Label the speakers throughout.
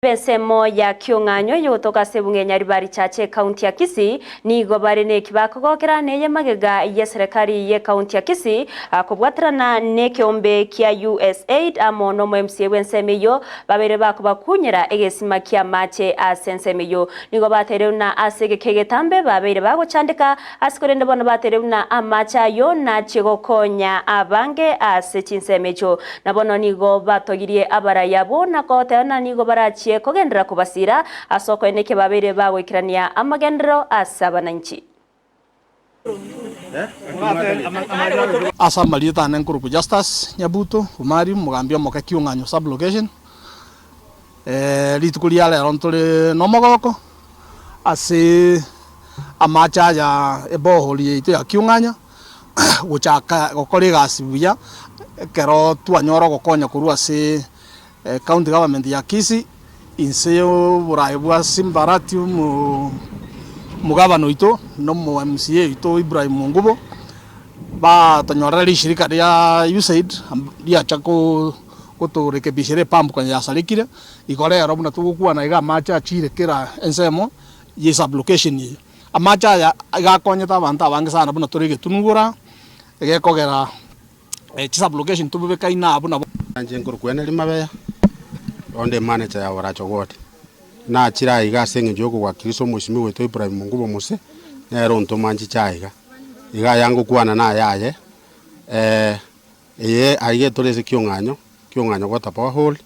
Speaker 1: B'ensemo ya Kiong'anyo eyogotoka ase ebunge ya Nyaribari Church ekaunti ya Kisii nigo bare neki bakogokera neye magega y'eserekari y'ekaunti ya Kisii kobwaterana nekeombe kia USAID amo nomo MCA bw'ensemo eyio babeire bakobakunyera egesima ki'amache ase ensemo eyio. Nigo bateire buna ase egeka egetambe babeire bagochandeka ase korende bono bateire buna amache ayio nachie gokonya abange ase chinsemo echio. Na bono nigo batogirie abarai abwo na goteba ng'a nigo barachie kogenderera kobasiira ase okoenekia babeire bagoikerania amagenderero ase abananchi.
Speaker 2: Ase amarieta ane nkorokwa Justus Nyabuto Omari, omogambi omoke Kiung'anyo sub-location. Rituko ria rero ntore nomogoko ase amache aya ebohori yaito ya Kiung'anyo. Gochaka gokora egasi buya ekero twanyora ogokonya korwa ase county government ya Kisii inse y'oboraai bwa Simba Arati omogabana oito na omo MCA oito Ibrahim Ongubo, batonyorera rishirika ria USAID riacha gotorekebishera epump konya yasarekire, igo rero buna togokwana iga amache achire kera ensemo ye sub-location eye. Amache aya iga akonyete abanto abange sana buna tore egetunugura, egekogera chisublocation tobibekaine abwo nabo.
Speaker 3: Inche nkorokwa Henry Mabeya, onde emanager ya Oracho Ward. Nachire aiga ase eng'encho yokogwakiriswa omosimi oito Ibrahim Ongubo Mose, nere ontoma nchiche aiga. Iga aya ngokwana naye aye, eye aiga etore ase kiong'anyo, kiong'anyo water borehole,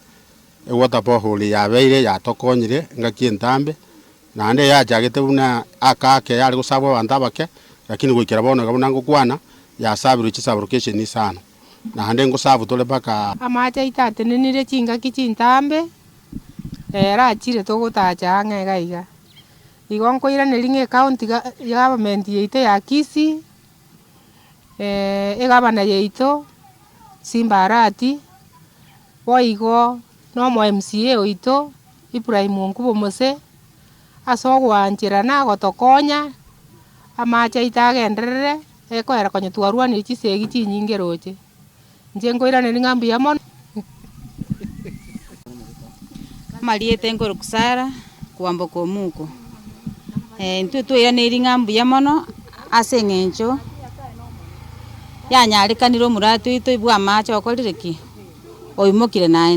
Speaker 3: ewater borehole yabeire yatokonyire engaki entambe. Naende yachagete buna aka ake yare gosabwa abanto abake, lakini goikera bono iga buna ngokwana, yasabirwe chisabrokesheni isano, naende ngosabu tore mpaka.
Speaker 4: Amache aito atenenire chingaki chintambe, ere achire togotacha ang'e iga iga. Igo nkoiraneria ng'a ecounty government yaito ya Kisii, egavana yaito, Simba Arati, boigo na omo MCA oito. Ibrahimu onkuba Mose, ase ogoancherana gotokonya, amache aito agenderere, ekoera konya twarwanire chisegi chinyinge roche. Inche nkoiraneria ng'a mbuya mono.
Speaker 5: Amarieta nkorokwa Sarah kwamboka omuko. Intwe twairaneirie ng'a mbuya mono ase eng'encho yanyarekanire omorati oito bwa amache okorire ki? Oimokire naende.